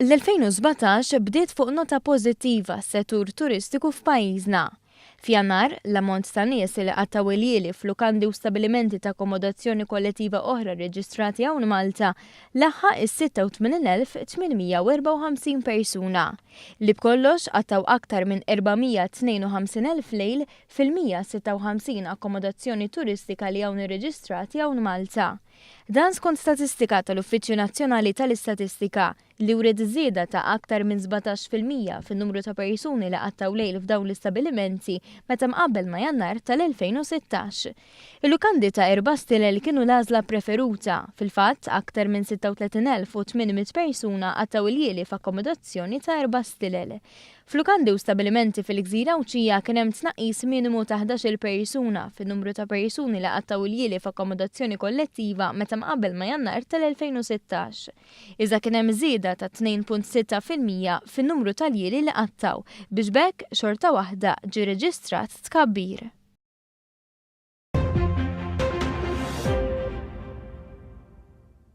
L-2017 bdiet fuq nota pożittiva s-settur turistiku f'pajjiżna. F'Jannar, l-ammont ta' nies li qattgħu iljieli f'lukandi u stabilimenti ta' akkomodazzjoni kollettiva oħra rreġistrati hawn Malta laħaq is-86,854 persuna, li b'kollox qattgħu aktar minn 452,000 lejl fil-156 akkomodazzjoni turistika li hawn irreġistrati hawn Malta. Dan skont statistika tal-Uffiċċju Nazzjonali tal-Istatistika li wriet żieda ta' aktar minn 17% fin-numru ta' persuni li qattgħu lejl f'dawn l-istabilimenti meta mqabbel ma' Jannar tal-2016. Il-lukandi ta' erba' stilel kienu l-għażla preferuta, fil-fatt aktar minn 36,800 persuna qattgħu iljieli f'akkomodazzjoni ta' erba' stilel. F'lukandi u stabilimenti fil-gżira Għawdxija kien hemm tnaqqis minimu ta' 11-il persuna fin-numru ta' persuni li qattgħu iljieli f'akkomodazzjoni kollettiva meta mqabbel ma' Jannar tal-2016. Iżda kien hemm żieda ta' 2.6% fin-numru ta' ljieli li qattgħu biex b'hekk xorta waħda ġie reġistrat tkabbir.